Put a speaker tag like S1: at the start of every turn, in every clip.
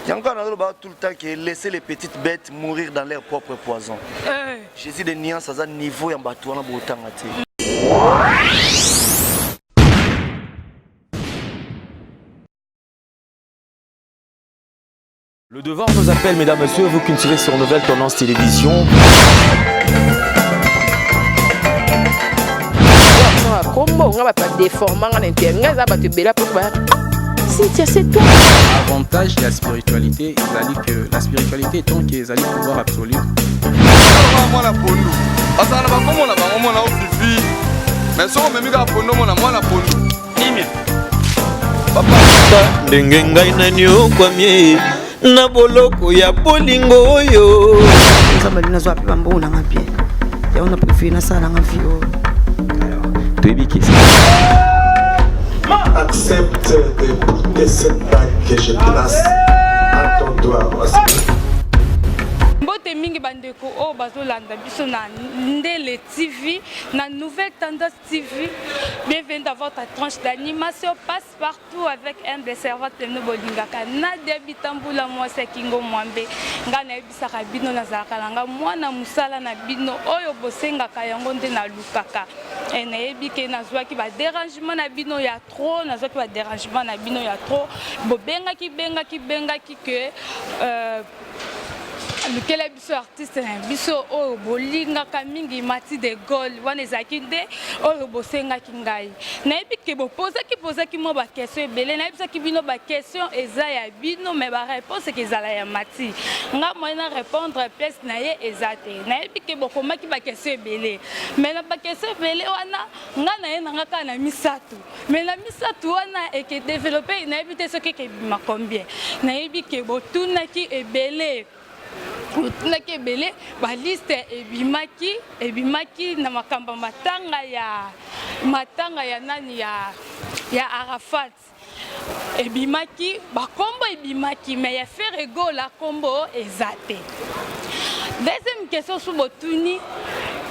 S1: Yango kaka nazoloba tout le temps que laisser les petites bêtes mourir dans leur propre poison. Eh. Jésus de nuance aza niveau ya bato wana botanga te.
S2: Le devoir nous appelle, mesdames, messieurs, vous qui nous suivez sur Nouvelle Tendance Télévision.
S3: Kombo nga bato badeforma nga na inter nga eza bato ebele apo ba Cynthia, c'est toi.
S4: Avantage ya spiritualité ezali que la spiritualité étant que ezali pouvoir absolu.
S5: Mwana pondu azala na bakombo na bango mwana ofifi mais soki omemi kaka pondu omona mwana pondu kimia.
S6: Ndenge ngai naniokwami na boloko ya bolingo oyo.
S7: Nzambe alingi nazwa mpe bambongo nanga bien, yango na préféré nasala nanga vie oyo.
S2: Toyebi ke
S8: Accepte de porter cette bague que je place à ton doigt.
S9: Mbote mingi bandeko oyo bazolanda biso na Ndele TV, na Nouvelle Tendance TV. Bienvenue dans votre tranche d'animation passe partout avec humble servante no bolingaka Nadia Bitambula mwasi ya Kingo Mwambe. Nga nayebisaka bino nazalaka na nga mwana mosala na bino oyo bosengaka yango nde nalukaka. E nayebi ke nazwaki ba dérangement na bino ya trop, nazwaki ba dérangement na bino ya trop. Bobengaki bengaki bengaki ke lukela biso artiste na biso oyo bolingaka mingi Mati de Gaulle. Wana ezalaki nde oyo bosengaki ngai. Nayebi ke bopozaki pozaki mwa ba question ebele, nayebisaki bino ba question eza ya bino mais ba réponse eke ezala ya Mati. Nga moyen na répondre place na ye eza te. Nayebi ke bokomaki ba question ebele, mais na ba question ebele wana nga na ye nanga kaka na misato, mais na misato wana eke développer nayebi te soki eke bima combien. Nayebi ke botunaki ebele, botunaki ebele, ba liste ebimaki, ebimaki na makambo matanga ya matanga ya nani ya ya Arafat. Ebimaki bakombo ebimaki, mais ya Ferre Gola kombo eza te. Deuxième question su botuni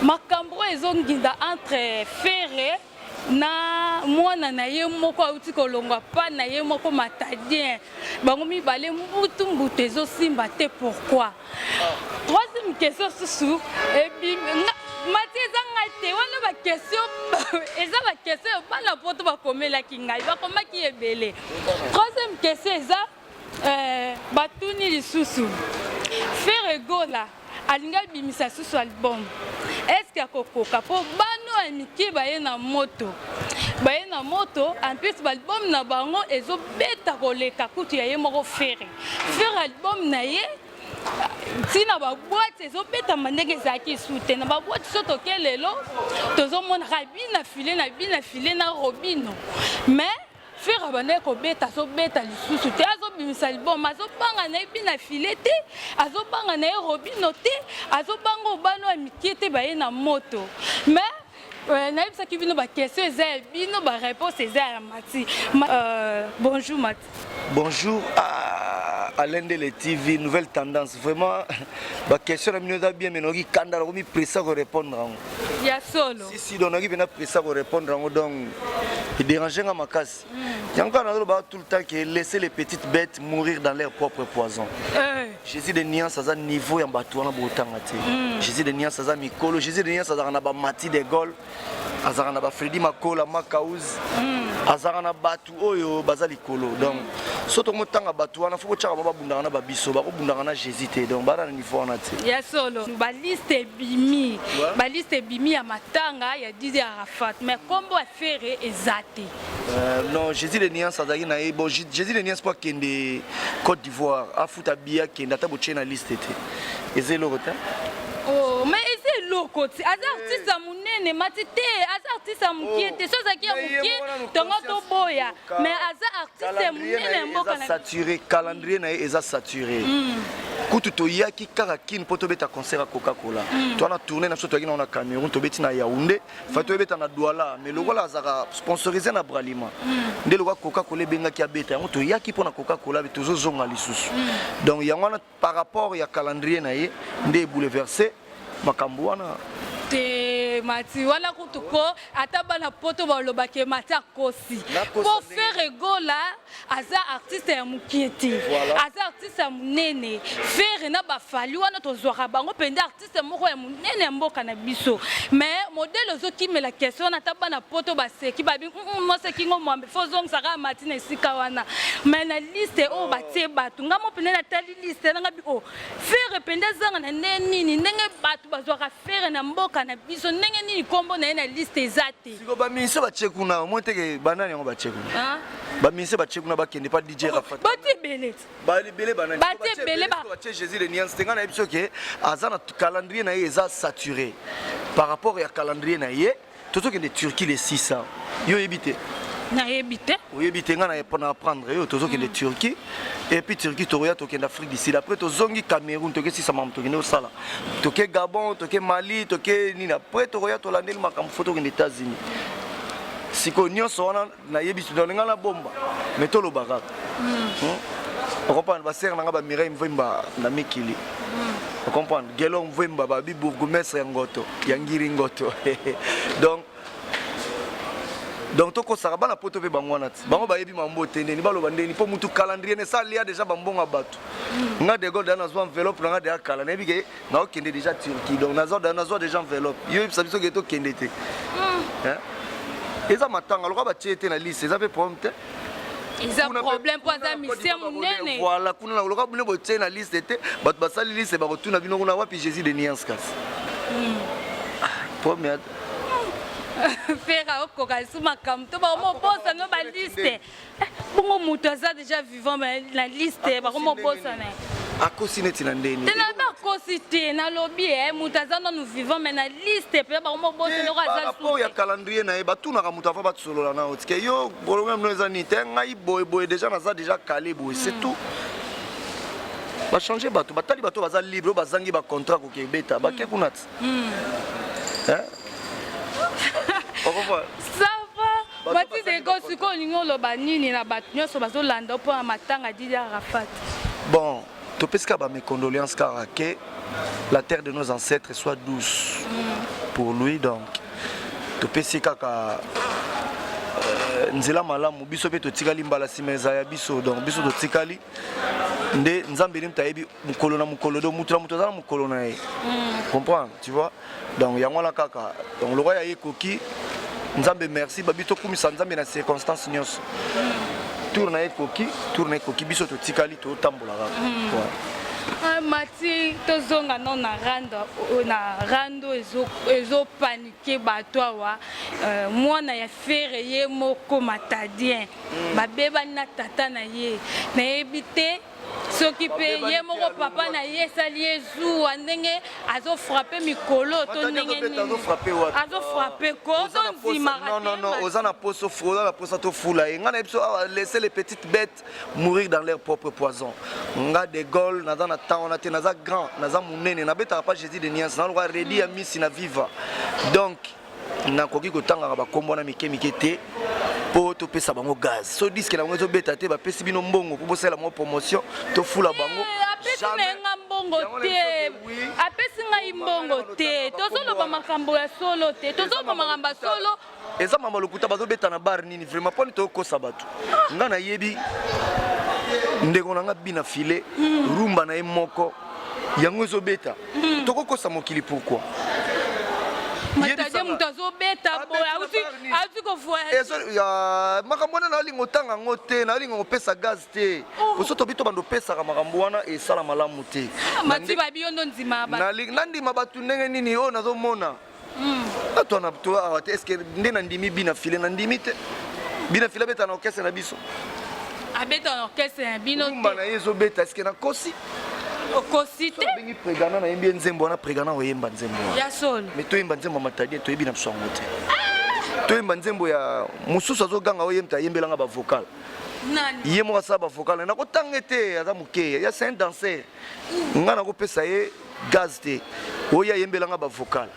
S9: makambo oyo ezonginda entre Ferre na mwana na ye moko auti kolongwa pa na ye moko matadien, bango mibale mbutu mbutu ezosimba te, pourquoi? Troisième question susu ebimi Mati eza ngai te wana ba question eza ba question bana poto bakomelaki ngai, bakomaki ebele. Troisième question eza batuni lisusu Ferre Gola alingi abimisa susu album, est-ce que akokoka po bano ya mike baye na moto, baye na moto, en plus ba album na bango ezobeta koleka kutu ya ye moko Ferre. Ferre album na ye ntina ba boîte ezobetama ndenge ezalaki su te. Na ba boîte so toke lelo tozomonaka bina file na bina file na Robino, mais Ferre abandaki kobeta azobeta lisusu te, azobimisa album azobanga na ye bina file te, azobanga na ye Robino te, azobanga obano ya mike te baye na moto. Mais nayebisaki bino ba question eza ya bino, ba réponse eza ya Mati. Bonjour Mati.
S1: Bonjour à Alain Ndele TV, Nouvelle Tendance. Vraiment, ba question na bino eza bien, mais noki kanda na komi pressa ko répondre yango.
S9: Ya solo.
S1: Si si, donc noki pena pressa ko répondre yango, donc il dérange nga makasi. Yango kaka nazoloba tout le temps que laisser les petites bêtes mourir dans leur propre poison. Jésus de nuance aza niveau ya bato wana botanga te. Jésus de nuance aza mikolo, Jésus de nuance azalaka na ba Mati de Gaulle, azalaka na ba Freddy Makola, Makaouz, azalaka na bato oyo baza likolo. Donc so tokomotanga bato wana fo kotiaka bango babundaka na babiso, bakobundaka na Jésus te, donc bana na niveau wana te.
S9: Ya solo ba liste ebimi, ba liste ebimi ya matanga ya Didier Arafat, mais kombo ya Ferre eza te.
S1: Non, Jésus de nuance azalaki na ye. Bon, Jésus de nuance po akende Côte d'Ivoire afuta bia akende ata botie na liste te, eza eloko te.
S9: Oh, mais eza eloko te, aza artiste ya monene Mati te, aza artiste ya mokie te. So azalaki ya mokie tongo toboya, mais aza artiste ya monene ya mboka na
S1: saturé, calendrier na ye eza saturé. Kutu toyaki kaka Kin po tobeta concert ya Coca-Cola. To wana tournée na biso toyaki na Cameroun, tobeti na Yaoundé, fa toyebeta na Douala, mais lokola azaka sponsorisé na Bralima nde lokola Coca-Cola ebengaki abeta yango, toyaki mpo na Coca-Cola tozozonga lisusu. Donc yango wana par rapport ya calendrier na ye nde ebouleverse makambo wana.
S9: Te. Mati wana kutu ko ata bana poto balobaka ye Mati akosi po Ferre Gola aza artiste ya mukie te aza artiste ya munene Ferre na ba Fally wana tozwaka bango mpenza artiste moko ya munene ya mboka na biso mais modèle ozokimela question wana ata bana poto baseki babi mwasi akingo mwambe fo ozongisa kaka Mati na esika wana mais na liste oyo batie bato nga mo mpenza natali liste nanga bi o Ferre mpenza azanga na ndenge nini ndenge bato bazwaka Ferre na mboka na biso ndenge nini kombo na ye na liste eza te.
S1: Siko ba musiciens batie kuna omoni te ke banani yango batie kuna ba musiciens batie kuna bakende pa DJ oh, Rafat.
S9: Batie ebele.
S1: Ba ebele banani.
S9: Batie ebele ba
S1: batie Jésus de Nuance te nga na yebi soki aza na calendrier na ye eza saturé par rapport ya calendrier na ye tozokende Turquie le 6 yo oyebi te
S9: nayebi te
S1: oyebi te ngai na apprendre yo tozokende mm. Turquie et puis Turquie tokoya tokende Afrique du Sud après tozongi Cameroun toke sisa makambo tokende osala toke Gabon toke Mali toke nini après tokoya tolandeli makambo fo tokende États-Unis sikoyo nyonso wana nayebi ngai na bomba mais toloba kaka mm. hmm? ocomprendre basere na ngai bamireille mvemba na mikili mm. ocomprendre gelor mvemba babi bourgmestre ya ngoto ya ngiri ngoto donc donc tokosaka bana poto mpe bango wana ti bango bayebi mambo te ndeni baloba ndeni mpo mutu calendrier ne salia deja bambongo ya bato mm. nga de gold nazwa enveloppe na nga deja kala nayebi ke naokende deja turquie donc nazwa deja enveloppe yo yebisa biso ke tokende te mm. eza matanga lokola batie te na liste eza mpe problème te
S9: eza problème mpo aza misien monene
S1: voilà kuna na lokola bino botie na liste te bato basali liste bakotuna bino kuna wapi jésus de nuance kasi hmm. ah, problème
S9: fera okoka lisusu makambo to bakomobosana baliste Eh, bongo moto aza déjà vivant mais na liste bakomobosana ye
S1: akosi neti na ndeni
S9: te nalobi akosi te nalobi e moto aza nanu vivant mais na liste mpe bakomobosana oko aza
S1: rapport ya calendrier na ye batunaka moto ava basolola na yo tike yo problème no eza nini te ngai boye boye déjà naza déjà calé boye c'est tout bachange bato batali bato baza libre oyo bazangi bacontrat kokebeta bake kuna ti
S9: Ça va Mati Dego sikoyo olingi oloba nini na bato nyonso bazolanda mpo na matanga Didi Arafat?
S1: Bon, topesi kaka ba mes condoléances kaka que la terre de nos ancêtres soit douce mm. pour lui donc topesi kaka euh, nzela malamu biso mpe totikali mbala nsima eza ya biso donc biso totikali nde nzambe nde moto ayebi mokolo na mokolo donc moto na moto aza na mokolo na ye mm. comprendre tu vois donc yango wana kaka donc lokola ya ye ekoki nzambe merci babi tokumisa nzambe na circonstance nyonso mm. tour na ye ekoki tour na ye ekoki biso totikali totambola kaka mm. ouais.
S9: Ah, mati tozonga no na rando na rando ezopanike bato awa euh, mwana ya fere ye moko matadien mm. babebani na tata na ye nayebi te soki mpe ye moko papa na ye esali ye zuwa ndenge azofrape mikolo to ndenge nini azofrape ko tondimaka
S1: oza na poso oza na posa tofula ye ngai na ye biso awa laisser les petites bêtes mourir dans leur propre poison nga de Gaulle naza na temps wana te naza grand naza monene nabetaka pa Jésus de Niance naloka redi ya misi na viva donc nakoki kotangaka bakombo wana mike mike te mpo topesa bango gaz so diske na bango ezobeta te bapesi bino mbongo mpo bosala bango promotion tofula bango
S9: eh, apesi na ye nga mbongo te apesi ngai mbongo te tozoloba makambo ya solo te tozoloba makambo ya solo
S1: eza mama lokuta bazobeta na bar nini vraiment mponi tokokosa bato ngai nayebi ndeko na nga bina file hmm. rumba na ye moko yango ezobeta hmm. tokokosa mokili pourquoi
S9: matadie moto azobeta boye auti kovoyage
S1: makambo wana naolinga otanga yango te naolinga kopesa gaz te oh. poso tobi to bando opesaka makambo wana esala malamu te
S9: ah,
S1: nandima bato ndenge nini oyo nazomona hmm. bato wana to awa te estce nde nandimi bina file nandimi te bina file abeta na orchestre na biso
S9: abeta na orchestre na bino
S1: rumba na ye ezobeta estce nakosi
S9: okosi te
S1: abengi pregana nayembi ye nzembo wana pregana oyemba nzembo wana
S9: ya solo
S1: mais toyemba nzembo ya matadie toyebi na biso yango te ah! toyemba nzembo ya mosusu azoganga oye moto ayembelanga bavocal ye moko asala bavocal nakotanga te aza moke ya c'est un danser ngai nakopesa ye gaz te oyo ayembela nga bavocal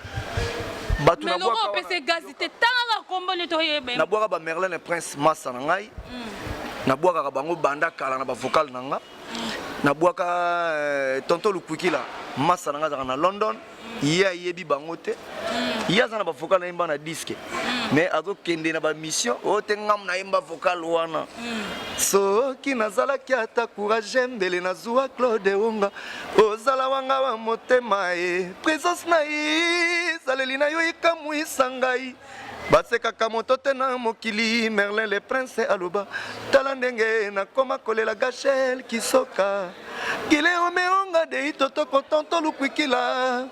S9: bato opesa gaz te tangaka kombo nde toyeba
S1: nabwaka ba merlin prince masa na ngai mm. nabwakaka bango banda kala na bavocal na nga mm. Nabwaka euh, tonton Lukwikila, masa na nga azalaka na London, ye ayebi bango te. Ye aza na ba vocal nayemba na disque. Mais azokende na ba mission, oyo te ngam nayemba vocal wana. Soki nazalaki ata courage mbele nazua Claude Wonga, ozala wanga wa motema e. Présence na ye, ezaleli na yo ekamwisa ngai. Basekaka moto te na mokili Merlin le prince aloba tala ndenge nakoma kolela Gachel Kisoka Gile omeonga dei totoko tonto lukwikila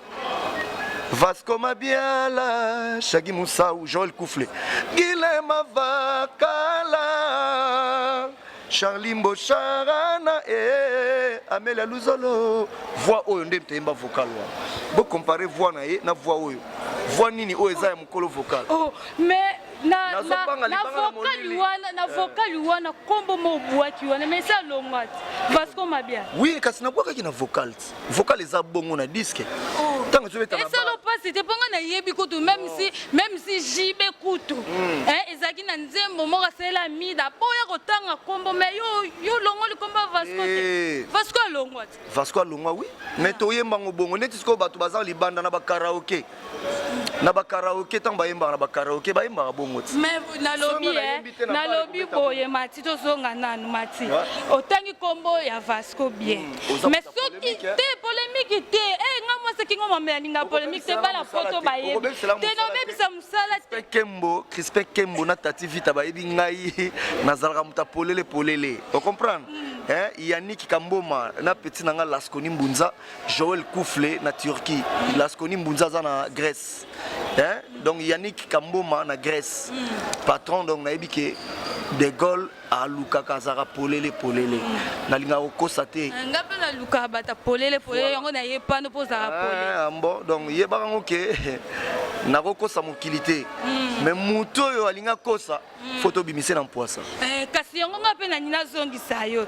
S1: Vasco Mabiala Shagi Musau Joël Koufle Gile Mavakala Charlie Mbosharana eh, Amelia Luzolo voix oyo nde mteyemba vocal wana bo comparer voix na ye na voix oyo voix nini oyo eza ya mokolo vocal
S9: oh, mais na, na, na vocal wana na eh. vocal wana kombo mo obwaki wana mais eza longwa te Vasco Mabia
S1: oui kasi nabwakaki na vocal vocal eza bongo na disque oh. ntango ezobeta
S9: esalo mpasi te mpo ngai nayebi kutu même si même si JB kutu hmm. eh, ezalaki na nzembo moko asalela mida boya kotanga nkombo mais yo yo olongoli nkombo ya Vasco te eh. Vasco alongwa te
S1: Vasco alongwa oui mais toyemba ngo bongo neti sikoyo bato baza libanda na bakaraoke na bakaraoke ntango bayembaka na bakaraoke bayembaka bongo ti
S9: mais nalobi eh, nalobi boye mati tozonga nanu mati otangi nkombo ya vasco bien hmm, mais soki te polémique te eh, nga mwasi kingo mame alinga polémique te bana poto bayebi te nobebisa mosala te
S1: kembo crispin kembo na tati vita bayebi ngai nazalaka moto ya polele polele ocomprendre hmm. eh, yannick kamboma na petit na nga lasconi mbunza Joël Koufle na Turquie, Lasconi Mbunza aza na Grèce. Hein? Donc Yannick Kamboma na Grèce. Patron donc nayebi ke De Gaulle alukaka azalaka polele polele. Nalingaka kokosa te.
S9: Eh, nga mpe nalukaka bato polele polele yango naye pano mpo ozalaka polele.
S1: Eh, bon donc yebaka ngo ke nakokosa mokili te. Hmm. Mais moto oyo alingi akosa faut tobimise na mpwasa
S9: eh, kasi yango nga mpe nani nazongisa yo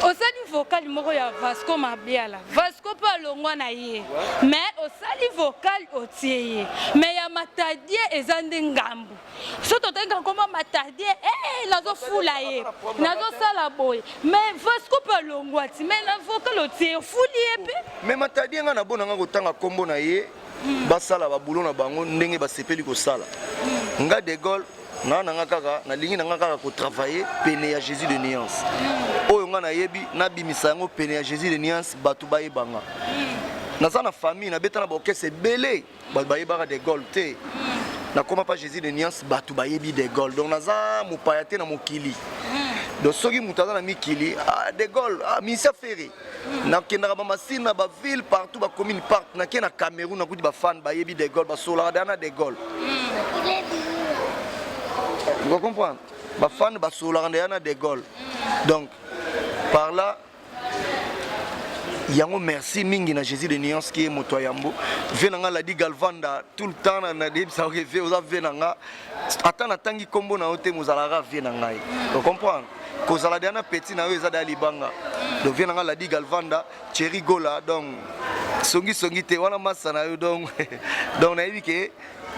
S9: osali vocal moko ya vasco mabiala vasco mpe alongwa na ye mais osali vocal otie ye mais ya matadie eza nde ngambo so totangi nkoma matadie eh, nazofula ye nazosala boye mais vasco mpe alongwa ti mais na vocal otie ye ofuli ye mpe
S1: mais matadie nga nabona nga kotanga nkombo na ye basala ba boulot na bango ndenge basepeli kosala nga de Gaulle na na nga kaka nalingi na nga kaka ko travailler pene ya Jésus de nuance oyo nga nayebi nabimisa yango pene ya Jésus de nuance bato bayeba nga naza na famille nabeta na baorchestre ebele bato bayebaka de Gaulle te nakoma pa Jésus de nuance bato bayebi de Gaulle donc naza mopaya te na mokili donc soki moto aza na mikili ah, de Gaulle ah, misia Ferre nakendaka bamasine na baville partout bacommune partout nake na cameroun nakuti bafan bayebi de gaulle basolaka deya na de gaulle mm. comprendre bafan basolaka deya na de gaulle donc par là yango merci mingi na jésus de nuance ki ye moto ya yambo ve na nga ladi galvanda tout le temps nayebisaka ke ve oza ve na nga ata natangi nkombo na yo te mozalaka vie na ngai ocomprendre kozala deya na petit na yo eza deya libanga donc vie na ngai ladi galvanda thierry gola donc songisongi te wana masa na yo donc donc nayebi ke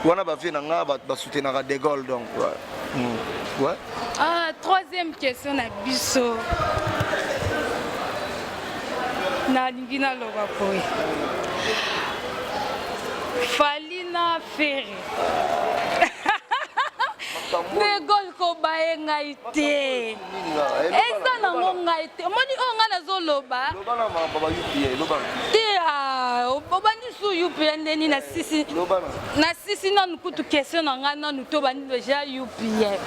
S1: wana bavie na ngai basoutenaka de gaulle donc ouais. Mm. Ouais.
S9: Ah, troisième question na biso nalingi naloba boye fali na Ferre. De Gaulle kobaye ngai te. Eza nango ngai te. Omoni oyo ngai nazoloba. Te ah, obandi su UPA ndeni na sisi. Na sisi nanu kutu question na ngai nanu to bandi deja UPA.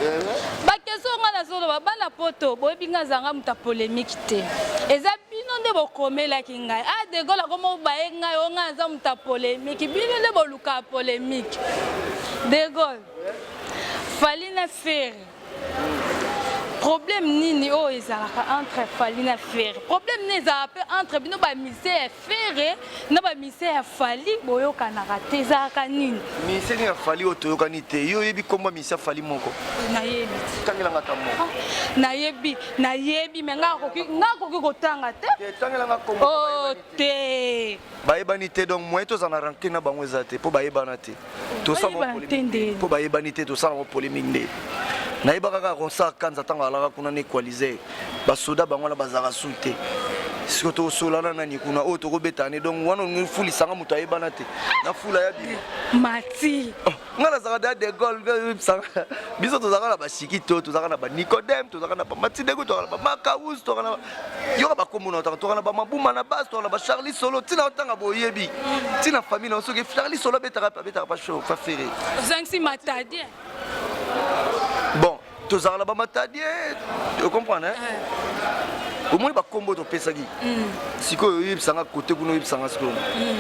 S9: Ba question ngai nazoloba bana poto boyebi ngai azanga moto ya polemique te. Eza bino nde bokomelaki ngai. Ah De Gaulle akoma obaye ngai o ngai aza moto ya polemique. Bino nde bolukaka polemique. De Gaulle. Fally na Ferre. Problème nini oyo ezalaka entre Fally na Ferre? Problème nini ezalaka pe entre bino ba musiciens ya Ferre na ba musiciens ya Fally boyokanaka te ezalaka nini?
S1: Musicien ya Fally oyo toyokani te. Yo oyebi kombo ya musicien ya Fally moko?
S9: Nayebi.
S1: Tangela nga ata moko.
S9: Ah, nayebi, nayebi mais nga akoki nga akoki kotanga te.
S1: Te tangela nga kombo.
S9: Oh te.
S1: Bayebani te donc moyen tozala na rancune na bango eza te mpo bayebana te. Tosala mpo bayebani te tosala ngo polémique nde. Nayebaka kaka Ronsard Kanza ntango alaka kuna na Equaliser basoda bango wana bazalaka su te. Sikoyo tokosola na nani kuna oyo tokobeta ne donc wana olingi ofulisanga moto ayebana te na fula ya bima.
S9: Mati.
S1: Oh, nga nazalaka da de Gaulle oyebisanga biso tozalaka na bashikito tozalaka na banicodème tozalaka na bamatidego tozalaka na bamakaus tozalaka na yoka bakombo na otanga tozalaka na bamabuma na base tozalaka na bacharlie solo ntina otanga boyebi ntina famille na soki charlie solo abetaka abetaka pa show pa ferre
S9: ozangisi matadi
S1: bon tozalaka na bamatadie ocomprendre eh. omoni bakombo topesaki mm. sikoyo oyebisanga kote kuna oyebisanga sikoyo mm.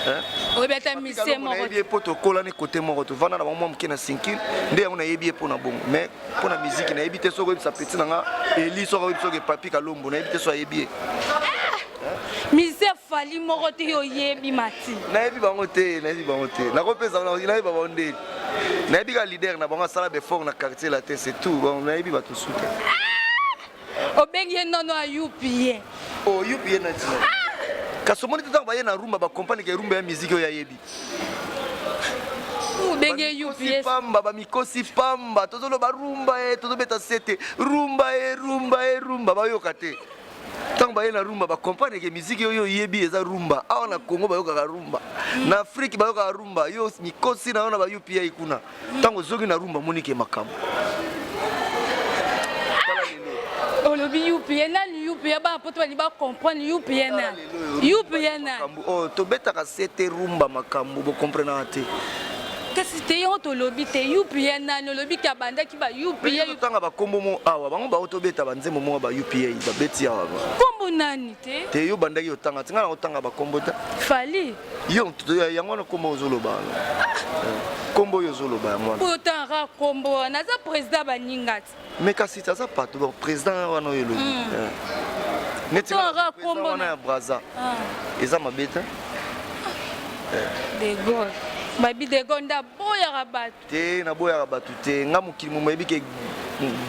S9: eh? oyebi ata misie moko
S1: nayebi ye mpo tokolani kote moko tovanda na bango mwa moke na sinkil nde yango nayebi ye mpo na bongo mais mpo na miziki nayebi te soki oyebisa peti na nga eli soki oyebi soki papi kalombo nayebi te so ayebi ye
S9: ah! misie fali moko te yo oyebi mati
S1: nayebi bango te nayebi bango te nakopesa nayebi bango nde nayebi kaka leader na bango asala befort na quartier latin c'est tout bon nayebi bato su te
S9: ah! obengi ye nono ayupi ye
S1: oyupi oh, ye nati ah! kasi omoni te ntango baye na rumba bakompane ke rumba ya miziki oyo ayebi
S9: obenge UPS
S1: pamba bamikosi pamba tozoloba rumba e tozobeta sete rumba e rumba e rumba bayoka te ntango baye na rumba bacomprendre ke miziki oyo oyebi eza rumba awa na congo bayokaka rumba na afrike bayokaka rumba yo mikosi na yo na ba upa kuna ntango ozongi na rumba omoni ke makambo
S9: olobi upa nani upa bana poto balingi bacomprendre upa nani upa nani
S1: oyo tobetaka sete rumba makambo bocomprenaka te
S9: kasi te yango tolobi te upa nani olobi ke abandaki ba upa
S1: totanga bakombo mo awa bango bao tobeta banzembo moko ba upa babeti awa
S9: kombo nani te
S1: te yo bandaki otanga ti ngai nakotanga bakombo te
S9: fali
S1: yo yango wana kombo ozoloba wana ah. kombo oyo ozoloba yango wana
S9: oyo otangaka kombo wana aza président baninga ti
S1: mais kasi aza pato bon président wana oyo elobi hmm. eh. neti wana ya braza ah. eza mabe te
S9: eh. de Gaulle babi de Gaulle nde aboyaka bato
S1: te naboyaka bato te nga mokili momo yebi ke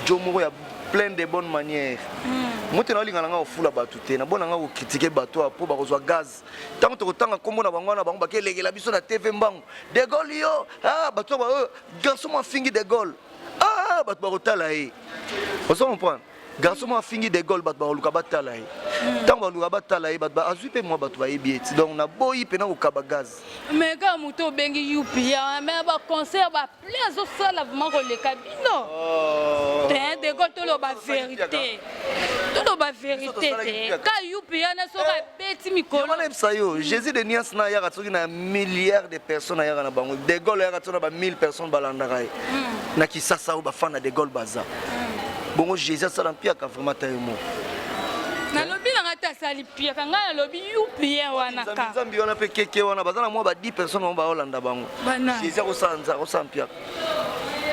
S1: jo moko ya plein de bonne manière hmm. mote naolinga na nga kofula bato te nabona nga kokritike bato awa mpo bakozwa gaz ntango tokotanga nkombo na bango wana bango bakelekela biso na tv mbangu de Gaulle yo ah, bato oyo garçon mo afingi de Gaulle ah, bato bakotala ye ozo comprendre garçon mo afingi de Gaulle bato bakoluka batala ye ntango baluka batala ye bato azwi mpe mwa bato bayebi ye ti donc naboyi mpena kokaba gaz
S9: mais kaka moto obengi upia mais baconcert baple azosala vraiment koleka bino oh. te de Gaulle toloba vérité toloba vérité te ka upia na soki abeti mikolo
S1: nayebisa yo jésus de niance na ayaka soki na milliard de personnes ayaka na bango de Gaulle ayaka soki na ba 1000 personnes balandaka ye hmm. na kisasa oyo bafana de Gaulle baza hmm. bongo jésus asala mpiaka vraiment ta yo moko
S9: nalobi nanga te asali piaka ngai nalobi upien wana ka
S1: nzambi wana mpe keke wana baza na mwa ba 10 personnes bango baolanda bango jésus akosala mpiaka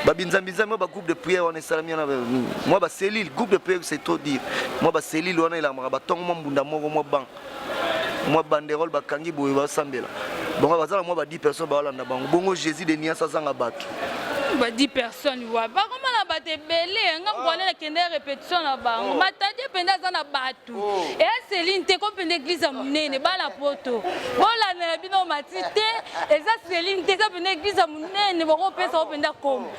S1: babinzambinzambi oyo bagroupe de prière wana esalami wana mwa bacellule groupe de prière c'est trop dire mwa bacellule wana elamaka batongo mwa mbunda moko mwa banc mwa banderole bakangi boye basambela bango baza na mwa ba 10 personnes baolanda bango bongo jésus de nias azanga bato
S9: ba 10 personnes wa bakoma na bato ebele nga mokwana nakende répétition na bango oh. matadi mpenza aza na bato oh. eya seline te ko mpenza église ya monene bana poto bolandela bino mati te eza seline te eza mpenza église ya monene bokopesa o mpenza kombo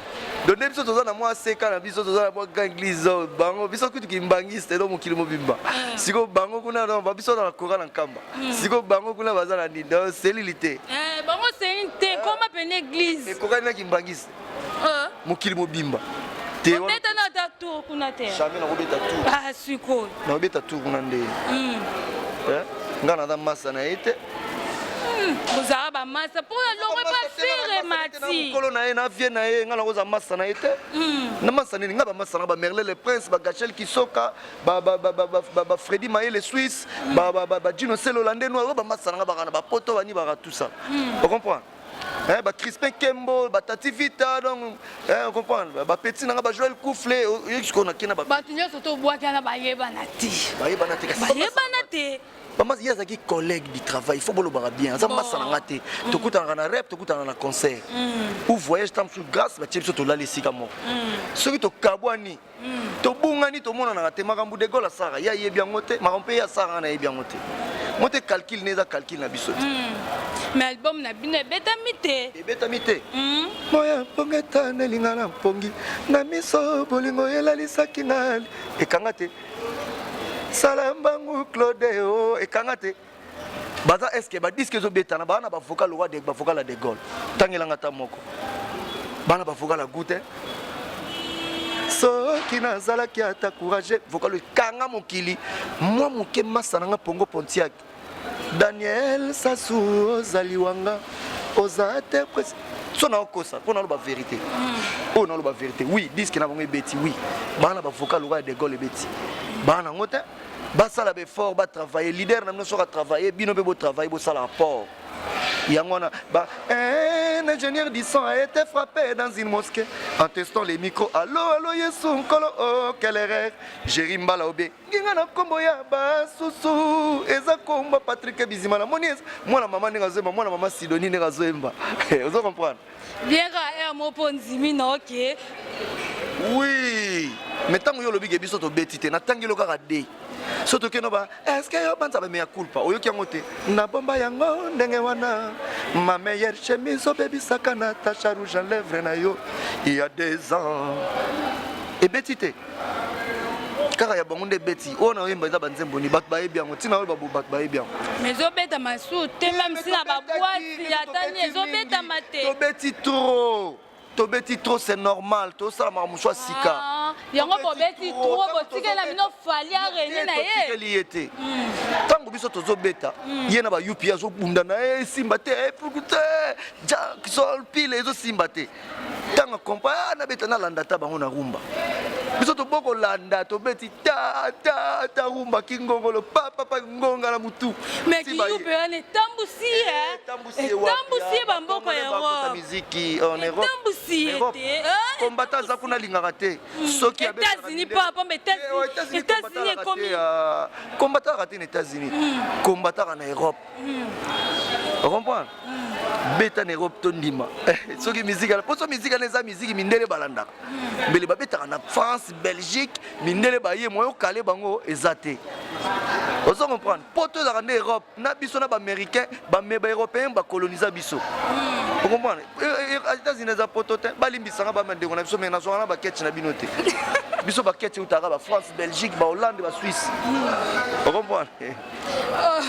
S1: donc nde biso toza na mwa seka na biso toza na mwa grand église oh, bango biso kutu kimbangiste do mokili mobimba eh. sikoyo bango kuna biso na kora na nkamba hmm. sikoyo bango kuna baza na nini donc selili te
S9: eh, bango selili te koma pene église
S1: ekokani na kimbangiste eh. mokili mobimba
S9: obeta na ata tour kuna te
S1: jamais nakobeta tour
S9: ah sikoyo
S1: nakobeta tour kuna nde hmm. ngai naza masa na ye te
S9: Hmm, bozalaka bamasa mpo na longwe pa fere mati
S1: mokolo na ye na vie na ye ngai nakozala masa na ye te hmm. na masa nini ngai bamasa na bamerle le prince bagachel kisoka bafredi mayele suisse bajino selola nde noir oyo bamasa na ngai baka na bapoto bani baka tout ça ocomprendre bacrispin kembo batati vita donc ocomprendre bapeti na ngai bajoel kufle oyoki sikoyo nakena
S9: bato nyonso tobwaki wana bayebana te
S1: bayebana te
S9: bayebana te
S1: Mama ye azalaki collègue du travail, il faut bolobaka bien. Aza masa na nga te. Mm. Tokutanaka na rep, tokutanaka na concert. Mm. Ou voyage tam sous grâce batie biso tolali esika moko. Mm. Soki tokabwani, tobungani tomonanaka te makambo de Gaulle asara ye ayebi yango te, makambo mpe ye asara nga nayebi yango te. Mo te calcul ne eza calcul na biso te.
S9: Mais album na bino ebetami te.
S1: Ebetami te. Moya mponga etaneli nga na mpongi na miso bolingo elalisaki nga ekanga te. Sala mbangu Claude oh, ekanga te. Baza est-ce que ba disque ezo betana ba na ba vocal roi de ba vocal ya de Gaulle. Tangelanga ta moko. Bana ba vocal ya goût. Soki nazalaki ata courage vocal ekanga mokili mwa moke masa na nga pongo Pontiac. Daniel Sassou ozali wanga oza te presi so naokosa mpo naloba verité mm. oyo naloba verité oui disque na bango ebeti oui bana bavocal lokola de Gaulle ebeti bana yango te basala baeffort batravaille leader na bino soki atravaille bino mpe botravaille bosala rapport yango wana ba un ingénieur du sang a été frappé dans une mosquée en testant les micros allo allo yesu nkolo oh quelle erreur Jerry Mbala obe nginga na nkombo ya basusu eza komba Patrick Bizima namoni mwana mama ndenge azoyemba mwana mama Sidonie ndenge azoyemba ozo comprendre
S9: bien ka air moko ndimi na ok
S1: oui mais ntango yo olobi ke biso tobeti te natangeli kaka de so tokende ba estce yo banza bameya culpa oyoki yango te nabomba yango ndenge wana ma meilleure chemise obebisaka na tacha rouge à lèvre na yo il y a deux ans ebeti te kaka ya bango nde ebeti oyo na oyemba eza banzembo ni bato bayebi yango ntina oyo bato bayebi yango
S9: mais ezobetama su te meme si na babwati ata ni ezobetama te
S1: tobeti trop tobeti trop c'est normal tosala makambo mosusu ya sika
S9: ah, yango bobeti trop botikela bino fali arene na ye
S1: totikeli ye te ntango biso tozobeta hmm. ye na ba upi azobunda na ye esimba te epuku te jack sol pile ezosimba te ntango akompa ah, nabeta nalanda ata bango na rumba biso tobokolanda tobeti ta ta ta rumba kingongolo pa pa pa ngonga na mutu
S9: mais kiyupe wana etambusi ye etambusi ye bamboka ya Europe
S1: miziki en Europe
S9: etambusi ye te
S1: combattant aza kuna alingaka te hmm. soki
S9: États-Unis pa pamba États-Unis États-Unis ekomi
S1: combattant aka te na États-Unis hmm. combattant na Europe hmm. comprendre beta na Europe tondima soki miziki mpo so miziki wana eza miziki mindele balandaka mbele babetaka na France Belgique mindele baye moyen okale bango eza te ozo comprendre poto ezalaka nde Europe na biso na baaméricain bame baeuropéen bakolonisa biso hmm. ocomprendre eh, eh, eh, états-unis eza poto te balimbisanga bamandeko na biso mai nazwaka na baketch na bino te biso baketch eutaka bafrance belgique bahollande basuisse hmm. ocomprendre oh.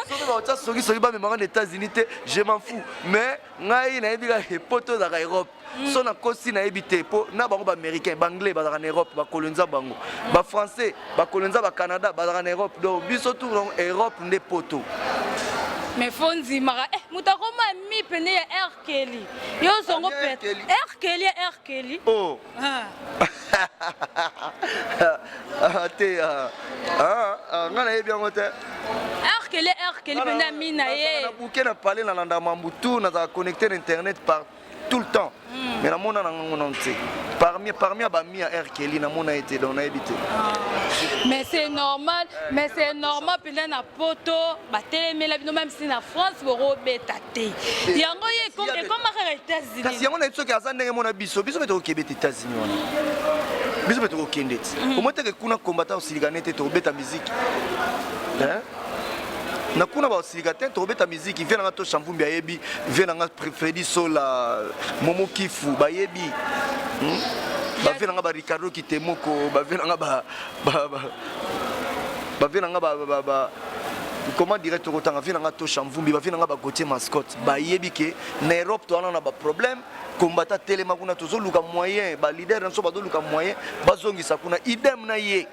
S1: soki baotya songisongi bamemaka na états-unis te je m'en fous mais ngai nayebi kaka poto ezalaka europe mm. so nakosi nayebi te mpo na bango baaméricain baanglais bazalaka na europe bakolonza bango bafrançais bakolonza bacanada bazalaka na europe donc biso tour donc europe nde poto
S9: mais fo ndimaka eh, moto akoma mi pene ya r keli yo ozongo r keli ya r keli
S1: oh. ah. ah, te ah. ah, ah, ngai nayebi yango te
S9: r keli r keli mpenza mi na ye
S1: na buke na palais nalanda mambu tout nazalaka connecté na internet par tout le temps mm. mais namona na ngango nano te parmi parmi ya bami ya r kelly namona ye te donc nayebi te
S9: ah. mais c'est normal mais c'est normal mpenza na poto batelemela bino même si na france bokobeta te yango ye ekoma kaka états-unis
S1: kasi yango nayebi soki aza ndenge mona biso biso mpe tokokebe te états-unis wana biso mpe tokokende ti mm. omoi teke kuna combattant osilika ne te tokobeta miziki na kuna baosilika te tokobeta miziki vie nanga tosha mvumbi ayebi vie nanga fredi sola momo kifu bayebi hmm? bavie nanga ba ricardo kitemoko bavie nanga ba, ba, ba, bavie nanga ba, ba, ba, comment dirais tokotanga vie nanga tosha mvumbi bavie nanga ba gautier mascotte bayebi ke na europe towana na baproblème combattant telema kuna tozoluka moyen baleader na biso bazoluka moyen bazongisa kuna idem na ye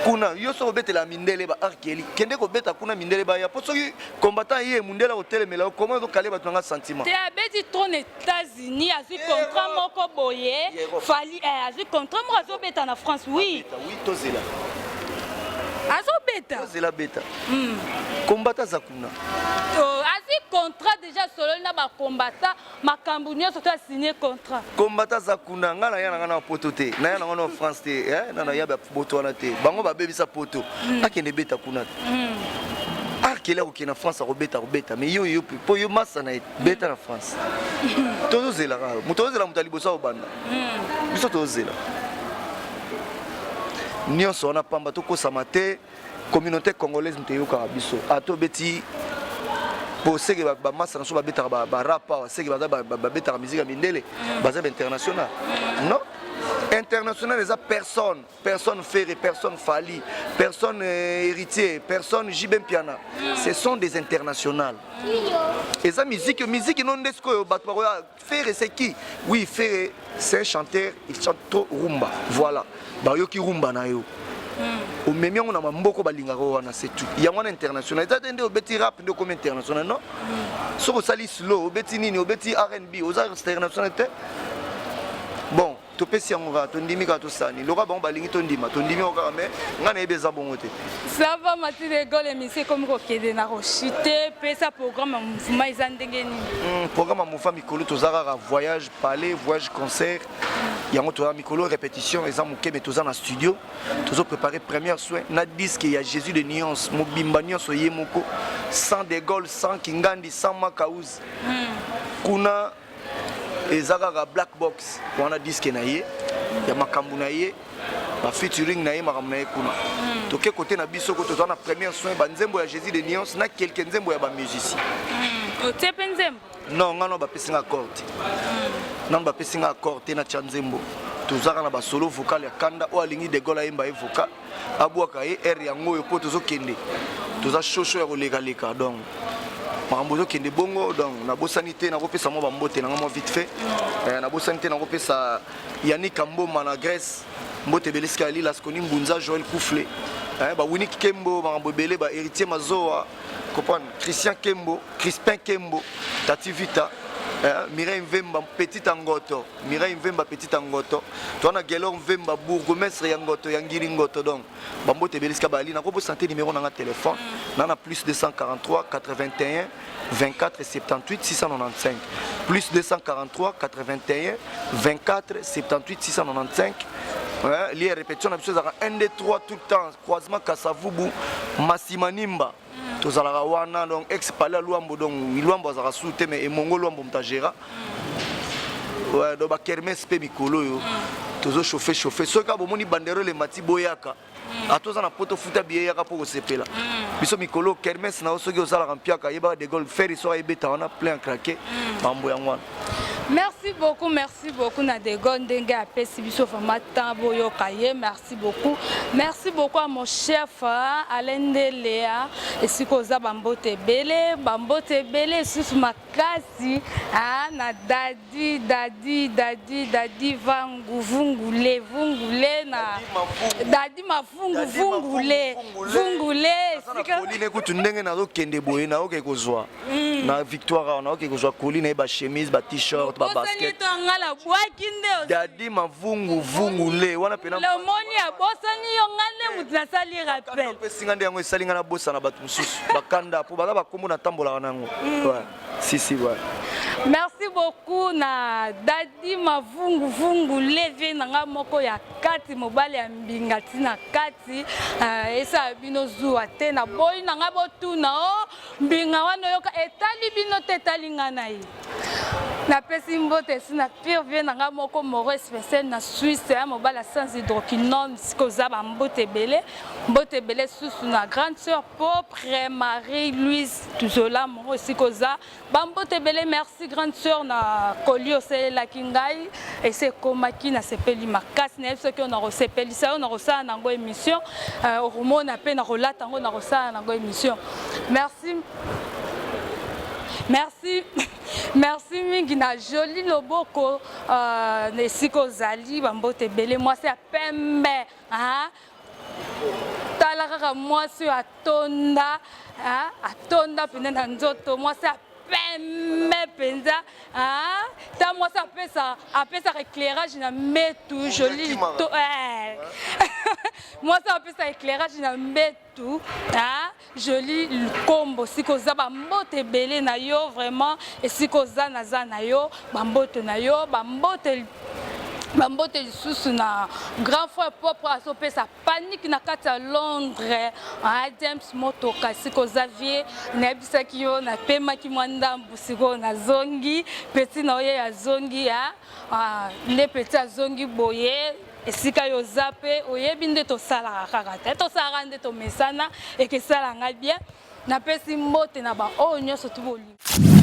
S1: kuna yo soki obetela mindele ba arkeli kende kobeta kuna mindele baya mpo soki combattant ye mundele akotelemela yo comment ozokale bato nanga sentiment
S9: te abeti trop na états-unis azwi contrat moko boye fali eh, azwi contrat moko azobeta na france oui
S1: oui tozela
S9: azobeta
S1: tozela beta hmm. combattant aza kuna
S9: oh, azwi contrat déjà sololi na bacombattant makambo nyonso to asigne contrat
S1: combattant aza kuna ngai naya na ngai na poto te naya na ngai na france te eh, na naya poto wana te bango babebisa poto hmm. akende beta kuna te hmm. akele akokende na france akobeta akobeta mais yo yo mpo yo masa na ye beta na france tozozela kaka moto ozela moto ya liboso akobanda hmm. biso tozozela nyonso wana pamba tokosama te communauté congolaise moto eyokaka biso ata obeti po seke bamasa na so babetaka barap awa seke baza babetaka musique ya mindele baza bainternational non. International eza personne, personne Ferre, personne Fally, personne euh, Héritier, personne JB Mpiana. Ce sont des internationales. Eza musique, musique non nde sikoyo bato bakoya Ferre c'est qui? Oui, Ferre c'est un chanteur, il chante trop rumba. Voilà. Bayoki rumba na yo. Omemi yango na mamboko balingaka wana c'est tout. Yango wana international. Eza te nde obeti rap nde okomi international non? Soki osali slow, obeti nini, obeti R&B, oza international te. Bon, topesi yango kaka tondimi kaka tosani loka bango balingi tondima tondimi yango kaka mais ngai nayebi eza bongo te.
S9: Ça va Mathilde Gol émission ekomi kokende na kochite pesa programme ya mouvement eza ndenge nini?
S1: Programme ya mouvement mikolo toza kaka voyage palais voyage concert yango toza mikolo répétition eza moke mais toza na studio tozo préparer première soin na disque ya Jésus de nuance mobimba nyonso ye moko sans de Gaulle sans Kingandi sans Makaouz kuna eza kaka black box wana disque na ye ya makambo na ye ba featuring na ye makambo na ye kuna mm. toke kote na biso ko toza na première soin ba nzembo ya Jésus de nuance na quelques nzembo ya ba musiciens
S9: mm. otie mpe nzembo
S1: non nga no bapesi nga accord te mm. nano bapesi nga accord te natya nzembo tozaka na basolo vocal ya kanda oyo alingi de Gaulle ayemba ye vocal abwaka ye aire yango oyo mpo tozokende toza shosho ya kolekaleka donc makambo ezokende bongo donc nabosani te nakopesa mwa bambote nanga mwa vite fait eh, nabosani te nakopesa Yannick Amboma na Grèce mbote ebele esika ya Lila Skoni Mbunza Joël Koufle eh, ba Winnick Kembo makambo ebele ba Héritier Mazoa comprendre Christian Kembo Crispin Kembo Tati Vita eh, Mireille Mvemba Petit Angoto Mireille Mvemba Petit Angoto toa na Gelor Mvemba bourgmestre ya Ngoto ya Ngiri Ngoto donc bambote ebele esika bali nakobosana te numéro nanga téléphone na na plus 243 81 24 78 695 plus 243 81 24 78 695 ouais, lié répétition na biso ezalaka 1 2 3 tout le temps croisement Kasavubu Masimanimba tozalaka wana donc ex palais ya Luambo donc Luambo azalaka su te mais emongo Luambo moto agera ouais, donc bakermesse mpe mikolo oyo tozo chauffe chauffe soki kaka bomoni banderole emati boyaka ata oza na poto futa biye yaka mpo kosepela biso mikolo kermesse na yo soki osalaka mpiaka yebaka de Gaulle Ferre soki ayebeta wana plein craqué mambo yango wana.
S9: Merci beaucoup, merci beaucoup na De Gaulle ndenge apesi biso vraiment temps boyoka ye. Merci beaucoup. Merci beaucoup à mon chef hein, Alain Ndelea esika oza bambote ebele, bambote ebele lisusu makasi hein, na Dadi Dadi Dadi Dadi Vangu Vungule Vungule na Dadi Mafungu Vungule Vungule esika
S1: Pauline kutu ndenge nazokende boye naoke kozwa na victoire awa naoke kozwa colis na ye ba chemise ba t-shirt ba basket Dadi Mavungu Vungule wana pena
S9: omoni abosani yo nga nde motu nasali rappel
S1: opesi nga nde yango esali nga nabosana bato mosusu bakanda mpo baza bakombo natambolaka na yango ouais. Si si ouais.
S9: Merci beaucoup na Dadi Mavungu Vungu leve na nga moko ya kati mobali ya mbinga tina kati uh, esala bino zuwa te na boyi na nga botuna o oh, mbinga wana oyoka etali bino te etali nga na ye napesi mbote esi na pire vie na nga moko moro spécial na Suisse ya mobali ya sans hydroquinone sika oza bambote ebele mbote ebele susu na grande sœur propre Marie Louise Tuzola moro esika oza bambote ebele merci grande sœur na koli osalelaki ngai esi ekomaki nasepeli makasi nayebi soki oyo nakosepelisa yo nakosala nango émission okomona mpe nakolata yango nakosala nango émission merci merci merci mingi na joli loboko na esika ozali bambote ebele mwasi ya pembe tala kaka mwasi oyo atonda atonda mpenza na nzoto mwasi ya pembe mpenza ta mwasi apesa apesaka éclairage na mbetu joli to mwasi apesa éclairage na mbetu joli lukombo sika oza bambote ebele na yo vraiment esika oza naza na yo bambote na yo bambote bambote lisusu na grand frère propre azopesa panique na kati ya Londres ah, James Motoka esika oza vie nayebisaki yo napemaki mwa ndambu sikoyo nazongi peti na oye azongi ah, nde peti azongi boye esika yo oza mpe oyebi nde tosalaka kaka te tosalaka nde tomesana ekesala ngai bien napesi mbote na baoyo nyonso tu bolingo.